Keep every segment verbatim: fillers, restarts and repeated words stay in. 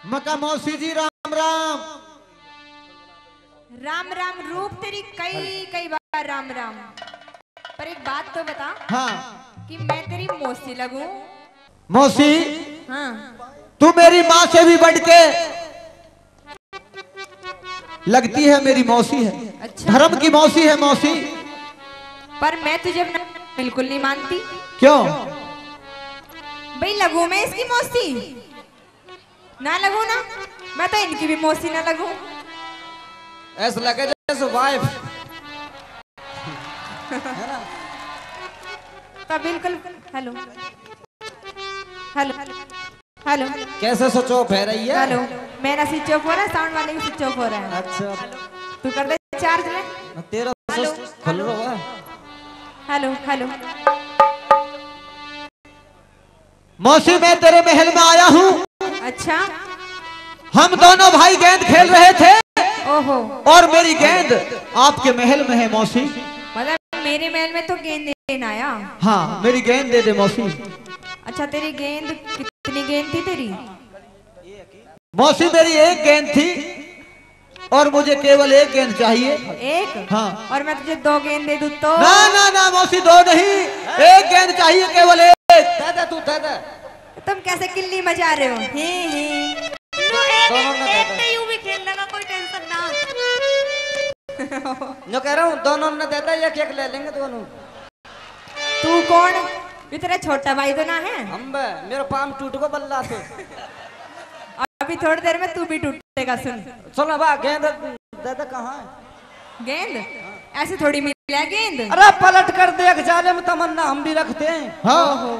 मका मौसी जी राम राम। राम राम रूप तेरी, कई कई बार राम राम। पर एक बात तो बता, हाँ। कि मैं तेरी मौसी लगूं? मौसी, हाँ। तू मेरी माँ से भी बढ़ के लगती है, मेरी मौसी है। अच्छा। धर्म की मौसी है मौसी। पर मैं तुझे अपना बिल्कुल नहीं मानती। क्यों? भाई, लगूं मैं इसकी मौसी? ना लगूं ना, मैं तो इनकी भी मौसी ना लगूं। ऐसा लगे जैसे वाइफ। तो बिल्कुल। Hello, hello, hello. कैसे switch off है रही है? हेलो, मेरा switch off हो रहा है, साउंड वाले भी switch off हो रहा है। अच्छा। तू कर दे चार्ज में। तेरा हेलो। खुल रहा है। Hello, hello. मौसी, मैं तेरे महल में आया हूँ। अच्छा। हम दोनों भाई गेंद खेल रहे थे। ओहो। और मेरी गेंद आपके महल में है मौसी। मतलब मेरे महल में तो गेंद देने आया? हाँ, मेरी गेंद दे दे मौसी। अच्छा, तेरी गेंद, कितनी गेंद थी तेरी? मौसी, मेरी एक गेंद थी। और मुझे केवल एक गेंद चाहिए। एक? हाँ। और मैं तुझे दो गेंद दे दूं तो? ना, ना, ना मौसी, दो नहीं, एक गेंद चाहिए, केवल एक। दे दे तू, दे दे। तुम कैसे किल्ली मचा रहे हो? ही, ही। तो एक, दोनों ने दे एक दे। तो यूं भी खेल लेगा, कोई टेंशन ना। जो कह रहा हूँ, दोनों ने दे दे, एक एक ले लेंगे दोनों। तू कौन? ये तेरा छोटा भाई तो ना है? हम बे, मेरा पाम टूट गो बल्ला से। अभी थोड़ी देर में तू भी टूटेगा, सुन। सुन बा, गेंद दे दे, कहाँ है गेंद? ऐसे थोड़ी मिला गेंद। अरे पलट कर देख जालिम, तमन्ना हम भी रखते हैं। हाँ। ओहो।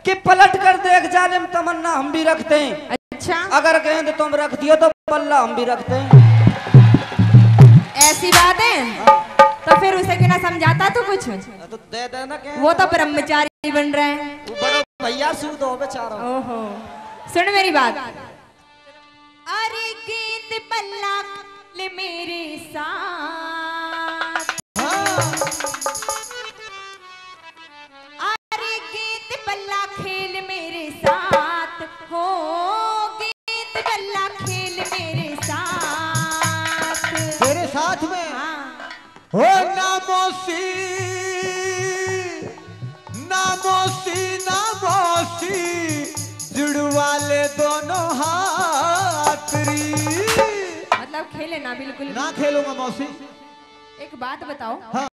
कि पलट कर देख जालिम, तमन्ना हम भी रखते हैं। अच्छा। अगर गेंद तुम रख दियो तो बल्ला हम भी रखते हैं। ऐसी बात है? हाँ। तो फिर उसे क्यों ना समझाता तू कुछ? तो दे देना क्या? वो तो ब्रह्मचारी बन रहा है। वो बड़ा भैया सूद हो बेचारा। ओहो, सुन मेरी बात। अरे गेंद बल्ला ले मेरे साथ। हाँ। अरे गेंद बल्ला खेल मेरे साथ, हो गेंद बल्ला खेल मेरे साथ। तेरे साथ में? हाँ। हो ना मौसी, ना मौसी, ना मौसी, जुड़वा ले दोनों हाथ री। मतलब खेले ना बिल्कुल भी? ना खेलूंगा मौसी। एक बात बताओ। हाँ।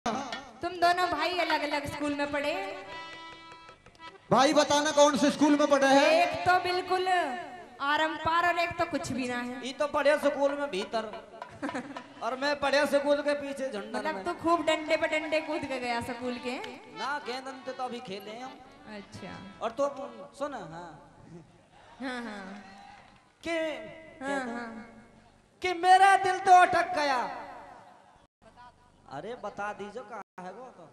तुम दोनों भाई अलग-अलग स्कूल में पढ़े? भाई बताना कौन से स्कूल में पढ़े हैं? एक तो बिल्कुल आरम पार और एक तो कुछ भी ना है। ये तो पढ़े स्कूल में भीतर और मैं पढ़े स्कूल के पीछे झंडा मतलब में। तू खूब डंडे पे डंडे कूद के गया स्कूल के? ना, गेंद अंत तो अभी खेले हम। अच्छा। और तो सुन, हाँ। हाँ, हाँ। कि हाँ, हाँ। कि मेरा दिल तो अटक गया। अरे बता दीजो कहाँ है वो तो।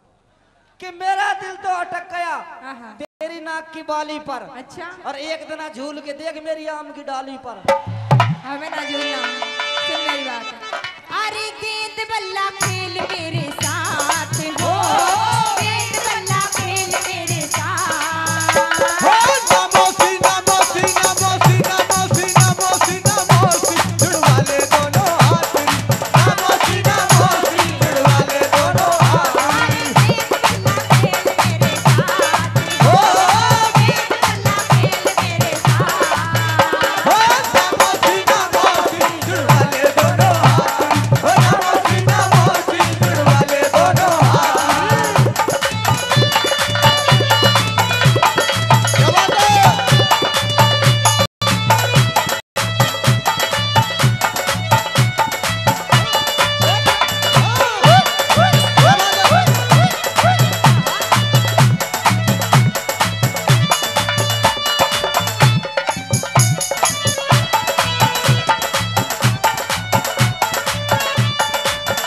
कि मेरा दिल तो अटक गया आहा। तेरी नाक की बाली पर। अच्छा। और एक दिन झूल के देख मेरी आम की डाली पर। हमें ना झूलना। सुन मेरी बात। अरे गेंद बल्ला खेल मेरे साथ हो। गेंद बल्ला खेल मेरे साथ। हो, ना मौसी, ना मौसी, ना मौसी, ना मौसी, ना मौसी, ना मौसी, जुड़वा ले दोनों हाथ।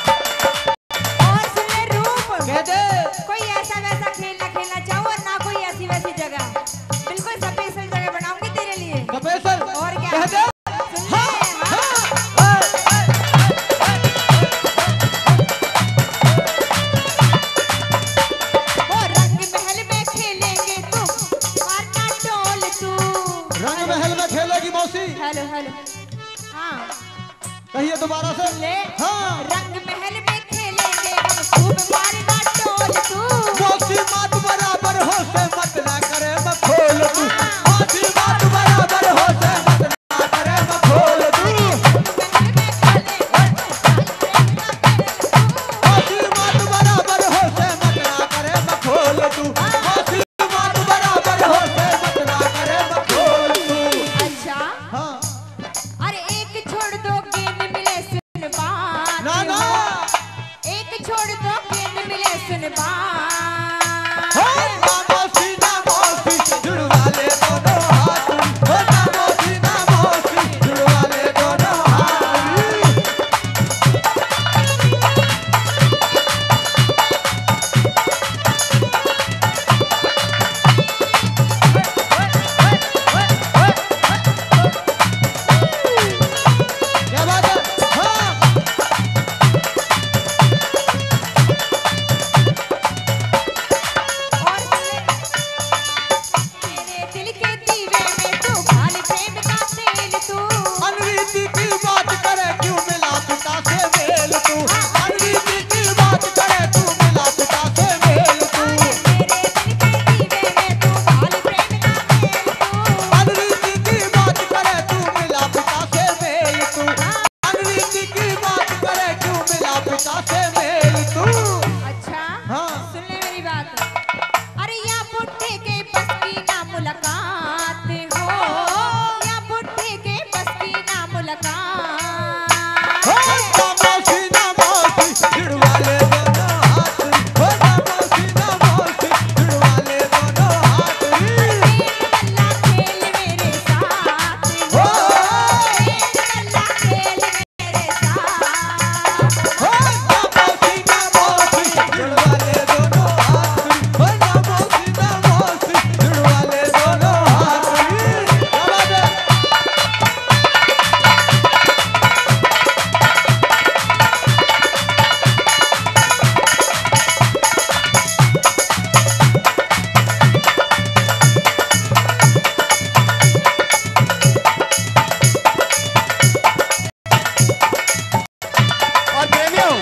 और सुन ले रूप, कह दे। कोई ऐसा वैसा खेल ना खेलना चाहो और ना कोई ऐसी वैसी जगह, बिल्कुल स्पेशल जगह बनाऊंगी तेरे लिए। स्पेशल? और क्या? कह दे। सुन ले, हाँ। वो रंग महल में खेलेंगे तू, मारना ढोल तू। रंग महल में खेलेगी मौसी। Hello, hello. हाँ। कहिए दोबारा से। ले। हाँ। रंग महल में खेलेंगे हम, खूब मारना ढोल तू। मौसी मात बराबर हो से मत ना करे मखौल तू। हाँ। मौसी मात बराबर हो से मत ना करे मखौल तू। मौसी मात बराबर हो से मत ना करे मखौल तू। मौसी मात बराबर हो से मत ना करे मखौल तू। अच्छा। हाँ। अरे एक छोड़ दो गेंद मिले सुन बात ना, ना। हो। एक छोड़ दो गेंद मिले सुन बात। हो, ना मौसी, ना मौसी, जुड़वा ले दोनों हाथ। हो, ना मौसी, ना मौसी, जुड़वा ले दोनों हाथ। क्या बात है? हाँ। और सुन ले। मेरे दिल के दीवे में तू घाल प्रेम का तेल तू। अनरीति की बात करे क्यों मिला पिता से मेल तू। अनरीति की बात करे तू मिला पिता से मेल तू। मेरे दिल के दीवे में तू घाल प्रेम का तेल तू। अनरीति की बात करे तू मिला पिता से मेल तू। अनरीति की बात करे क्यों मिला पिता से मेल तू। अच्छा। हाँ। सुन ले मेरी बात। अरे या बुढ़े के बस की ना मुलाकात हो, या बुढ़े के बस की ना मुलाकात। हो, ना मौसी, ना मौसी, जुड़वा ले दोनों हाथ। हो, ना मौसी, ना मौसी, जुड़वा ले दोनों हाथ। अरे बल्ला खेल मेरे साथ हो, अरे बल्ला खेल और प्रेमियों,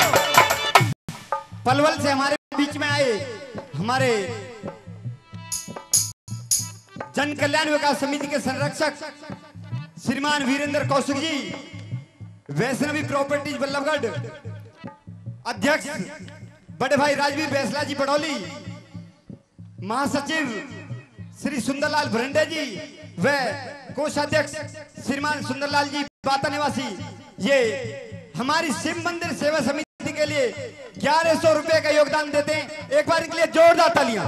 पलवल से हमारे बीच में आए हमारे जन कल्याण विकास समिति के संरक्षक श्रीमान वीरेंद्र कौशिक जी, वैष्णवी प्रॉपर्टीज बल्लभगढ़, अध्यक्ष बड़े भाई राजवीर बैसला जी बड़ौली, महासचिव श्री सुंदरलाल भरंडे जी व कोषाध्यक्ष श्रीमान सुंदरलाल जी बाता निवासी, ये हमारी शिव मंदिर सेवा समिति के लिए ग्यारह सौ रुपए का योगदान देते हैं। एक बार इनके लिए जोरदार तालियां।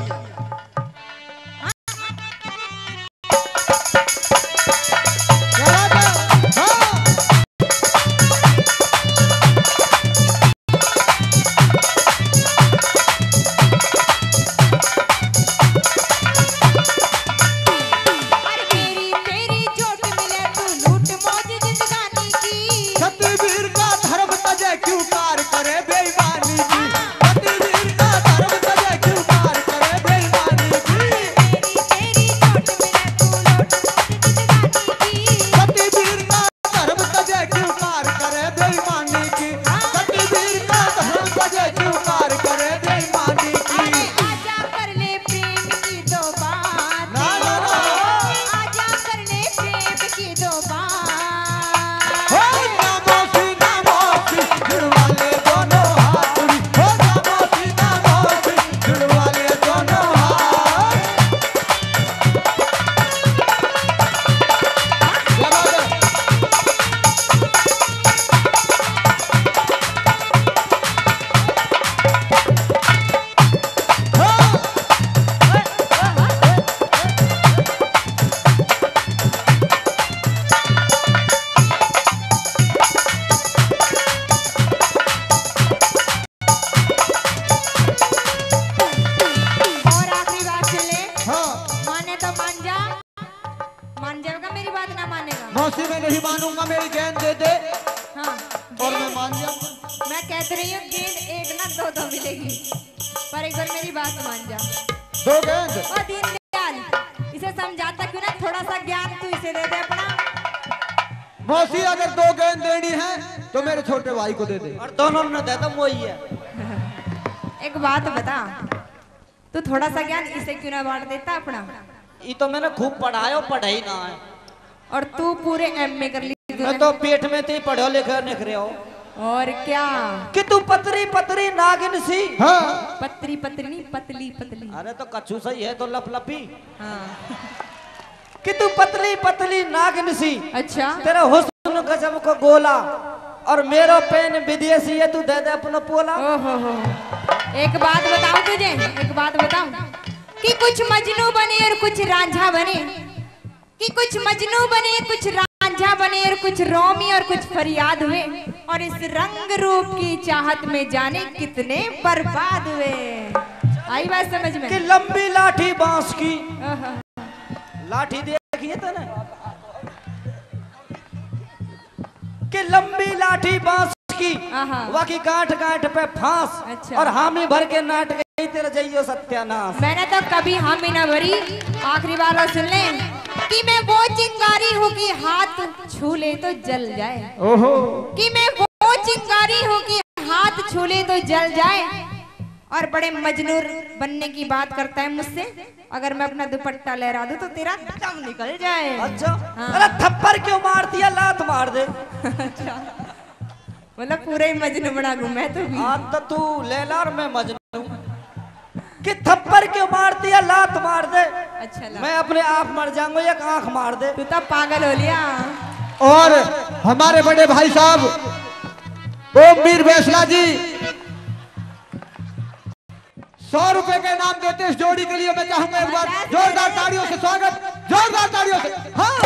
और आखिरी बात सुन ले। हाँ। माने तो मान जा, मान जाएगा मेरी बात, ना मानेगा। मौसी, मैं नहीं मानूंगा, मेरी गेंद दे दे। हाँ। और मैं मान जाऊंगा। मैं कहते रही हूँ, गेंद एक ना दो दो मिलेगी, पर एक बार मेरी बात मान जा। दो गेंद। ओ दीनदयाल, इसे समझाता क्यों ना, थोड़ा सा ज्ञान तू इसे दे दे अपना। मौसी, अगर दो गेंद देनी है तो मेरे छोटे भाई को दे दे। और दोनों ने दे दो, वही है। एक बात बता, तू थोड़ा सा ज्ञान इसे क्यों ना बांट देता अपना? ये तो मैंने खूब पढ़ायो, पढ़ाई ना है। और तू पूरे एमए कर ली तूने। मैं तो पेट में ते ही पढ़ो लिखो निकले हो। और क्या? कि तू पतरी पतरी नागिन सी। हाँ। पतरी पतरी नहीं, पतली पतली। अरे तो कच्चू सही है तो लपलपी। हाँ। कि तू पतली पतली नागिन सी। अच्छा। तेरा हुस्न गजब को गोला और मेरा पेन विदेशी है, तू दे दे अपना पोला। ओहो हो। एक बात बताऊं तुझे, एक बात बताऊं कि कुछ मजनू बने और कुछ रांझा बने, कि कुछ मजनू बने, कुछ रांझा बने और कुछ रोमी और कुछ फरियाद हुए, और इस रंग रूप की चाहत में जाने कितने बर्बाद हुए। आई बात समझ में? कि लंबी लाठी बांस की। ओहो। लाठी देखी है तने? कि लंबी लाठी बांस की, आहा। वाकी गांठ गांठ पे फांस। अच्छा। और हामी भर के नाट गई तेरा जइयो सत्यानाश। मैंने तो कभी हामी ना भरी। आखिरी बार और सुन ले कि मैं वो चिंगारी हूँ कि हाथ छू ले तो जल जाए। ओहो। कि मैं वो चिंगारी हूँ कि हाथ छू ले तो जल जाए। और बड़े मजनू बनने की बात करता है मुझसे। अगर मैं अपना दुपट्टा लहरा दूं तो तेरा दम निकल जाए। अच्छा। हाँ। अरे थप्पड़ क्यों मारती है, लात मार दे। अच्छा। मतलब पूरा ही मजनू बना दूं मैं तो भी। आज तो तू लैला और मैं मजनू। कि थप्पड़ क्यों मारती है, लात मार दे। अच्छा लगा। मैं अपने आप मर जाऊंगा, एक आंख मार दे। तू तो पागल हो लिया। और हमारे बड़े भाई साहब ओम वीर बैसला जी, सौ रुपए का इनाम देते इस जोड़ी के लिए। मैं चाहूंगा एक बार जोरदार ताड़ियों से स्वागत, जोरदार ताड़ियों से। हाँ।